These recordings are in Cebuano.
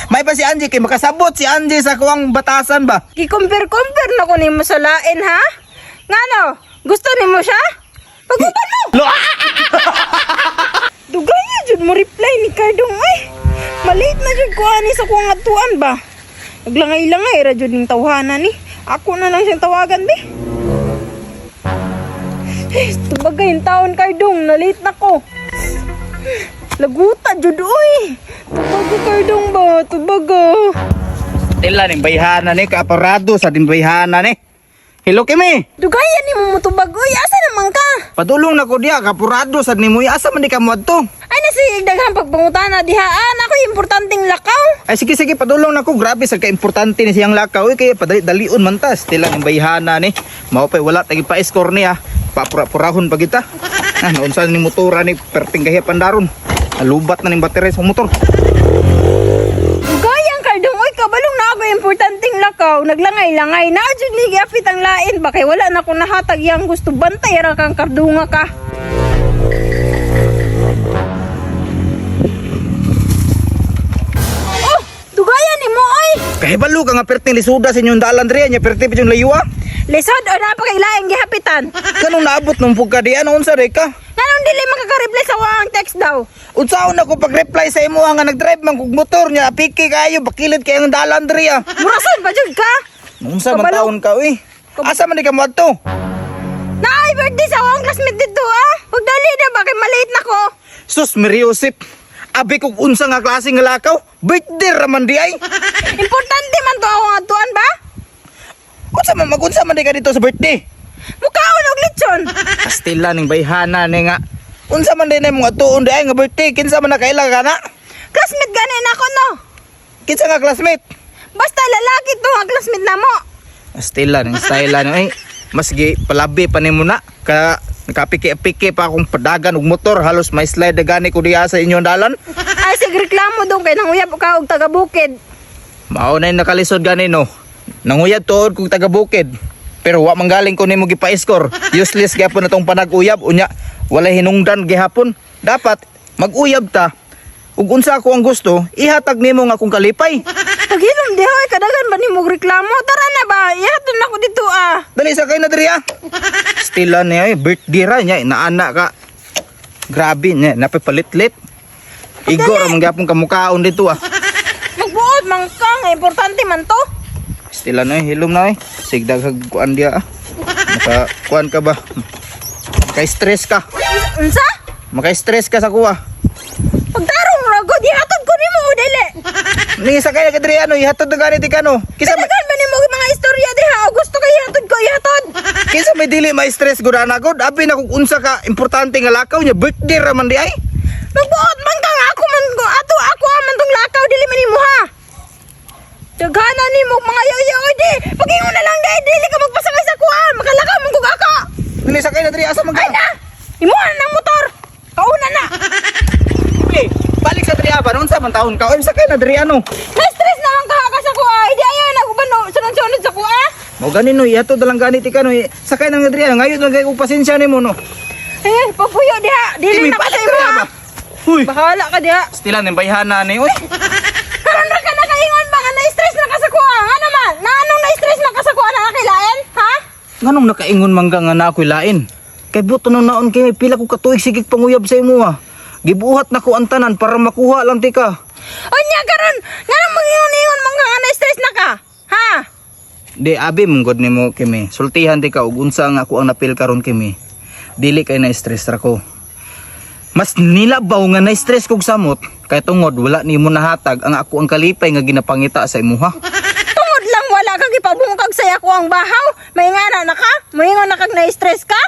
May pa si Angie kay makasabot si Angie sa kuang batasan ba. Gi-compare-compare na ko nimo sa lain ha? Ngano? Gusto nimo siya? Pag-uban mo. Lo! Dugay na jud mo reply ni Cardong ay. Malate na jud ko ani sa kuang atuan ba. Naglangay-langay ra jud ning tawhana ni. Ako na lang siyang tawagan be. Eh, tubagay yung taon Cardong, na-late na ko. Laguta jud oy. Tubag Cardong ba, tubag ah. Tila ning bayhana ni kaaparado sa din bayhana ni. Hello Kimi. Dugayan ni mo motubag oy, asa naman ka? Padulong na ko diya kapurado sad nimo asa man di ka moadto. Ay nasi daghang pagpangutana diha. Ah, nako importanteng lakaw. Ay sige sige, padulong na ko, grabe sad ka importante ni siyang lakaw eh, kay padali dalion man tas. Tila ning bayhana ni. Mao pay wala tagi pa score niya. Papura-purahon pa kita. Ah, naunsa ni motora ni perting gahi pandaron. Nalubat na ning baterya sa motor. Gayang kardong, oy, kabalong na ako importanteng lakaw. Naglangay-langay na, jud ni giapit ang lain ba kay wala na ko nahatag yang gusto bantay ra kang kardunga ka. Oh, dugayan ni mo oy. Kahibalo ka nga perting lisuda sa inyong dalan diri nya perti pa yung layua. Lisod o na pa kay lain gihapitan. Kanong naabot nung pugka di ano unsa re ka? Nganong dili makaka-reply sa wang text daw? Unsaon ako pag-reply sa imo nga nag-drive man kog motor nya piki kayo bakilid kay ang dalan diri ah. Murason pa jud ka? Unsa man Kabalo. taon ka uy? Asa man di ka moadto? Naay birthday sa wang classmate dito ah. Pagdali na ba kay malate na ko. Sus Mary Joseph. Abi kog unsa nga klase nga lakaw? Birthday ra man di ay. Importante man to ako atuan ba? Unsa man magunsa man di ka dito sa birthday? Mukaon og lechon. Kastila ning bayhana ni nga. Unsa man din imong atuon di ay nga birthday? Kinsa man nakaila ka na? Classmate gani na ako no. Kinsa nga classmate? Basta lalaki to ang classmate namo. Kastila ning style ni ay. Mas gi palabi pa nimo na ka nakapiki-piki pa akong padagan og motor halos may slide na gani ko diha sa inyong dalan. Ay sige reklamo dong kay nanguyab ka og taga bukid. Mao na yung nakalisod gani no. Nanguyab tuod kog taga bukid. Pero wa manggaling ko nimo gipa-score. Useless gyapon na tong panag-uyab unya walay hinungdan gihapon. Dapat mag-uyab ta. Ug unsa ako ang gusto, ihatag nimo nga akong kalipay. Paghilom di hoy kadagan ba nimo og reklamo? Tara na ba? Ihatod na ko dito ah. Dali sa kay na diri ah. Stila niya eh, birthday ra niya inaana ka. Grabe niya, napipalitlit. Igor ang gyapon kamukaon dito ah. Magbuot man ka nga importante man to. Stila na eh, hilom na eh. Sigdag kuan dia ah. Maka kuan ka ba? Maka-stress ka. Unsa? Maka-stress ka sa kuha. Pagtarong ra gud ihatod ko nimo o dili. Ni sa kay kadri ano, ihatod na gani ti kano. Kinsa may, Kadagan ba nimo og mga istorya diha o gusto kay ihatod ko ihatod. kinsa may dili ma-stress gud ana gud. Abi na kung unsa ka importante nga lakaw niya, birthday ra man di ay. Magbuot man ka nga ako man ko ato ako man tong lakaw dili man nimo ha. Daghana nimo og mga yoyo oy di. Pagingon na lang dai dili ka magpasakay sa kuha, makalakaw man kog ako. Dili sa kay na diri asa man ka? Ay na! Imuha na ng motor. Kauna na. Eh, balik sa diri ba unsa man taon ka? Oy, sa kay na diri ano? Na-stress na lang ka sa kuha. Hindi ayaw na uban no, sunod-sunod sa kuha. Mao gani no, ihatod na lang gani ti kano. Sakay na nga diri ano, ngayon lang kay kog pasensya nimo no. Eh, papuyo diha. Dili Kimi, na ka sa balik imo diri, ha. ba? Uy, Bahala ka diha. stila ning bayhana ni oy. Karon ra ka nakaingon ba nga na-stress na ka sa kuha? Ano man? Na anong na-stress na ka sa kuha na nakilain? Ha? Nganong nakaingon man ka nga na ako'y lain? Kay buto nang naon kay pila ko katuig sigig panguyab sa imo ah. Gibuhat na ko ang tanan para makuha lang ti ka. Unya karon, nganong mangingon-ingon man ka nga na-stress na ka? Ha? Di abi mong god nimo kimi. Sultihan ti ka og unsa nga ako ang napil karon kimi. Dili kay na stress ra ko. Mas nilabaw nga na stress kog samot kay tungod wala nimo nahatag ang ako ang kalipay nga ginapangita sa imuha. Tungod lang wala kang ipabungkag sa ako ang bahaw. May ngana na ka? Maingon na kag na-stress ka?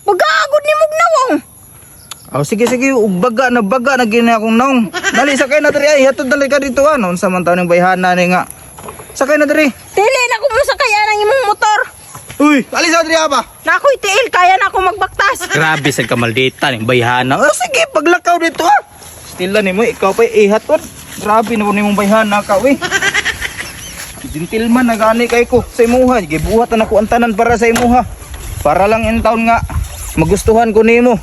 Pagkaagod ni mong nawong. Aw sige sige, ug baga na gini akong naong. Dali sakay na diri ay hatod dali ka dito ano unsa man taon ning bayhana ni nga. Sakay na diri. Dili na ko mo sakay ang imong motor. Uy, alis sa diri ba? Na ako'y tiil, kaya na ako magbaktas. Grabe sa kamaldita ning bayhana. Oh, sige, paglakaw dito ah. Stila nimo ikaw pa ihatod. Grabe na nimong bayhana ka uy. Gentleman na gani kay ko sa imuha. Gibuhat na nako ang tanan para sa imuha. Para lang in taon nga magustuhan ko nimo.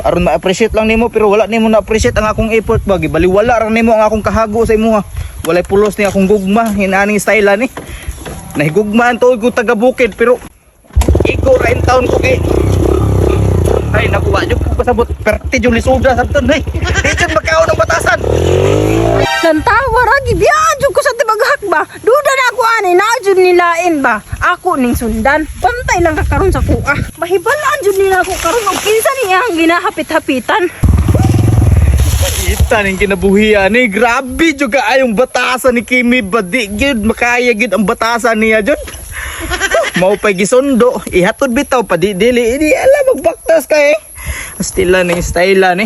Aron ma-appreciate lang nimo pero wala nimo na-appreciate ang akong effort ba. Gibaliwala ra nimo ang akong kahago sa imuha. Walay pulos ni akong gugma hinaning style ni. Nahigugmaan tuod ko taga bukid pero iko ra in town ko kay. Ay nakuha jud ko pasabot perti jud lisuda sabton hey. Di jud makaon ang batasan. Lantawa ra gibiyaan jud ko sa tibaghak ba. Duda na ako ani na jud nilain ba. Ako ning sundan. Pantay lang ka karon sa kuha. Mahibalaan jud nila ako karon og kinsa niya ang ginahapit-hapitan. Ita ning kinabuhian ni grabe jud kaayong batasan ni Kimi ba di gyud makaya gyud ang batasan niya jud. Mao pay gisundo, ihatod bitaw pa di dili di alam magbaktas ka eh. Stila ni style ni.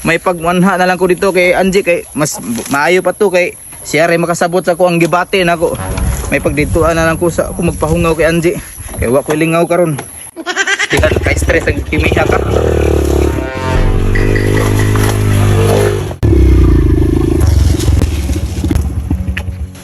May pagmanha na lang ko dito kay Angie kay mas maayo pa to kay siya ray makasabot sa ko ang gibati nako. May pagdituan na lang ko sa ako magpahungaw kay Angie. Kay wa ko lingaw karon. Di ka kay stress ang Kimi ka.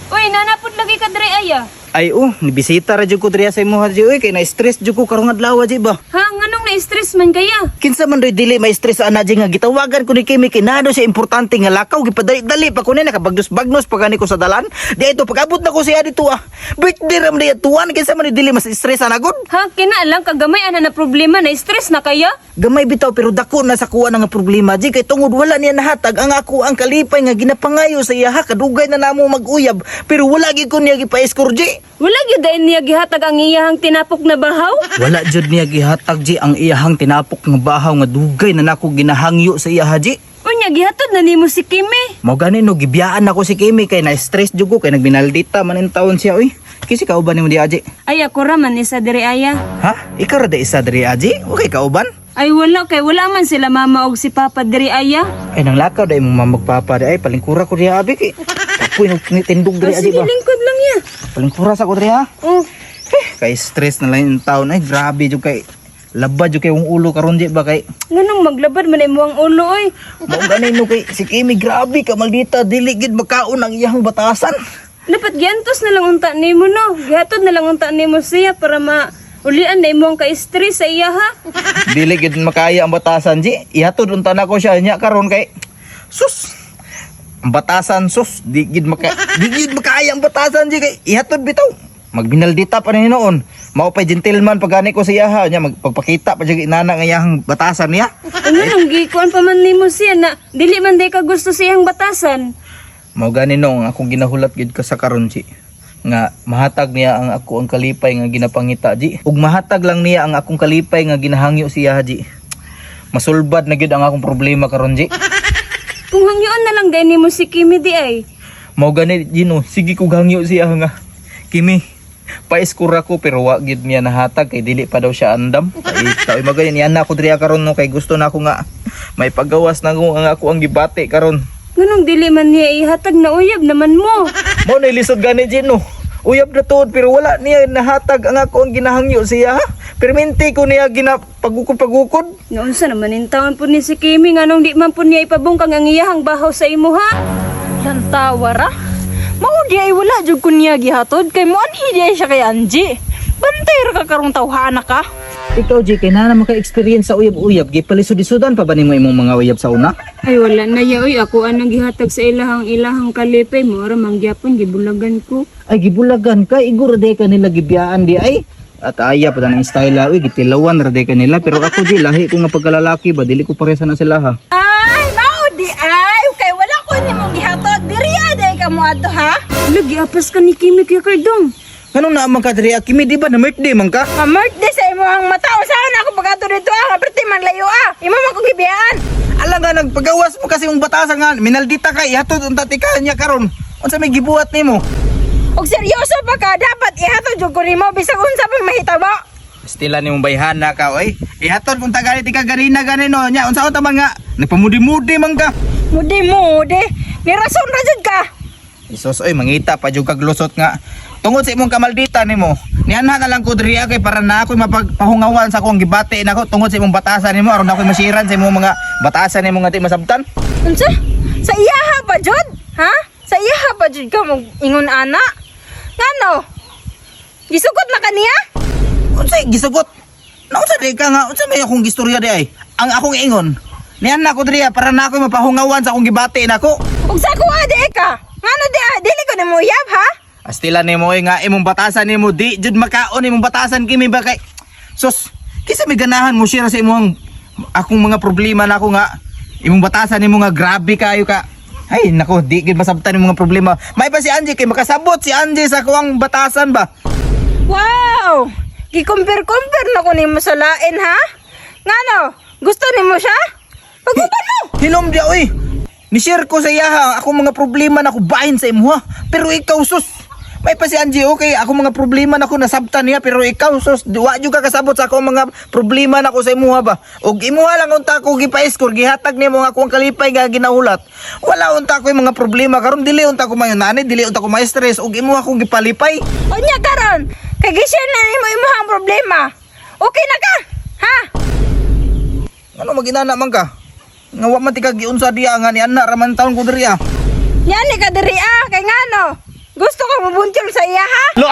Uy, nanapod lagi ka dre aya. Ay oh, nibisita ra jud ko diri sa imuha jud oy kay na-stress jud ko karong adlaw jud ba. Ha, nganong na-stress man kaya? Kinsa man roy dili may stress ana jud nga gitawagan ko ni Kimi kay nado siya importante nga lakaw gipadali-dali pa ko ni nakabagnos-bagnos pa gani ko sa dalan. Di ito pag-abot na ko siya dito ah. Birthday ra man diya tuwan kinsa man roy dili mas stress ana gud. Ha, kina lang kagamay ana na problema na stress na kaya? Gamay bitaw pero dako na sa kuha na nga problema ji kay tungod wala niya nahatag ang ako ang kalipay nga ginapangayo sa iya ha kadugay na namo mag-uyab pero wala gyud ko niya gipa-score ji. Wala gyud dayon niya gihatag ang iyahang tinapok na bahaw? Wala jud niya gihatag ji ang iyahang tinapok nga bahaw nga dugay na nako ginahangyo sa iya ji. Unya gihatod na nimo si Kimi. Mao gani no gibiyaan nako si Kimi kay na-stress jud ko kay nagminaldita man in taon siya oy. Kisi kauban nimo di aji? Ay ako ra man isa diri aya. Ha? Ikaw ra di isa diri aji? Okay kauban? Ay wala kay wala man sila mama og si papa diri aya. Ay nang lakaw dai mong mamagpapa di ay palingkura ko diha abi kay. Apoy nag tindog diri Oh, aji sige ba. lingkod lang ya. Palingkura sa ko diri ha. Oh, Eh, kay stress na lang in taon ay grabe jud kay labad jud kay yung ulo karon di ba kay nganong maglabad man imo ang ulo oy. mao gani no kay si Kimi grabe ka maldita dili gid makaon ang iyang batasan. Dapat giantos na lang unta nimo no. Gihatod na lang unta nimo siya para ma ulian na imo ang ka-stress sa iya ha. Dili gid makaya ang batasan ji. Ihatod unta na ko siya nya karon kay sus. Ang batasan sus di gid makaya ang batasan ji kay ihatod bitaw. Magbinaldita pa ni noon. Mao pay gentleman pag gani ko sa iya ha nya magpakita pa jud inana nga iyang batasan niya. Ano nang gikuan pa man nimo siya na dili man day ka gusto sa iyang batasan. Mao gani no ang akong ginahulat gid ka sa karon ji nga mahatag niya ang ako ang kalipay nga ginapangita ji. Ug mahatag lang niya ang akong kalipay nga ginahangyo siya ji. Masulbad na gyud ang akong problema karon ji. Kung hangyoon na lang day nimo si Kimi di ay. Mao gani Gino, sige ko gangyo siya nga. Kimi, paiskura ko pero wa gid niya nahatag kay dili pa daw siya andam. Ay taoy magayon niya na ako diri karon no kay gusto na ako nga may pagawas na ko ang ako ang gibati karon. Nganong dili man niya ihatag na uyab naman mo. Mao na lisod gani Gino. Uyab na tuod pero wala niya nahatag ang ako ang ginahangyo siya ha. Permente ko niya ginapagukod-pagukod. Naunsa naman in taon po ni si Kimi nganong di man po niya ipabungkang ang iyahang bahaw sa imo ha. Lantawa ra. Mao di ay wala jud ko niya gihatod kay moanhi di ay siya kay Angie. Bantay ra ka karong tawhana ka. Ikaw G, kay na maka-experience sa uyab-uyab, gipalisod-isudan pa ba nimo imong mga uyab sa una? Ay wala na ya oy ako anang gihatag sa ilahang ilahang kalipay mo ra mangyapon gibulagan ko. Ay gibulagan ka, iguro day ka nila gibiyaan di ay. At aya pa ng style uy, gitilawan ra day ka nila. Pero ako di, lahi ko nga pagkalalaki ba, dili ko paresa na sila ha. Ay, mao di ay kay wala ko nimong gihatod. Diri day ka mo adto ha. Lagi apas ka ni Kimi kay Kardong. Anong naman ka diri, Kimi, di ba na birthday man ka? Ma birthday sa imong mata usahan ako pag-adto dito ah, kapriti man layo ah. Imo man kong gibiyaan. Alam nga, nagpagawas mo kasi yung batasan nga, minaldita ka, ihatod ang tatika niya karon. Unsa may gibuhat nimo? Og seryoso pa ka, dapat ihatod jud ko nimo bisag unsa pang mahitabo. Stila nimong bayhana ka, oy. Ihatod kung tagali ka ganina ganino nya, unsa unta man nga, nagpamudi-mudi man ka. Mudi mudi, ni rason ra jud ka. Isos oy mangita pa jud kag lusot nga. Tungod sa imong kamaldita nimo, nianha na lang ko diri kay para na ako'y mapagpahungawan sa akong gibati nako tungod sa imong batasan nimo aron ako'y masiran sa imong mga batasan nimo nga di masabtan. Unsa? Sa iyaha pa jud? Ha? Sa iyaha pa jud ka mo ingon ana? Ngano? Gisugot na kaniya? Unsay gisugot? Naunsa di ka nga unsa may akong gistorya di ay? Ang akong ingon, niyan na ako diri ah, para na ako mapahungawan sa akong gibati nako. Ug sa kuha di ka. Ngano di ah, dili ko nimo uyab ha? Astila nimo oy nga imong batasan nimo di jud makaon imong batasan kimi ba kay sus, kinsa may ganahan mo share sa imong akong mga problema nako nga imong batasan nimo nga grabe kayo ka. Ay nako, di gid masabtan imong mga problema. May pa si Angie kay makasabot si Angie sa kuang batasan ba. Wow! Gi-compare-compare na ko nimo sa lain ha? Ngano? Gusto nimo siya? Paguban mo. Hilom dia oy. Ni-share ko sa iya akong mga problema nako bahin sa imuha. Pero ikaw sus, may pa si Angie okay, ako mga problema nako nasabtan niya pero ikaw sus, wa jud ka kasabot sa akong mga problema nako sa imuha ba. Og imuha lang unta ko gipa-score, gihatag nimo nga akong kalipay nga ginahulat. Wala unta ko yung mga problema karon, dili unta ko mayon nani, dili unta ko may stress og imuha kong gipalipay. Unya karon, kay gi-share na nimo imong problema. Okay na ka? Ha? Ano maginana man ka? Nga wa man ti ka giunsa diya nga ni anna ra man taon ko diri ah. Yani ka diri ah, kay ngano? Gusto ko mabuntyol sa iya ha? Lo,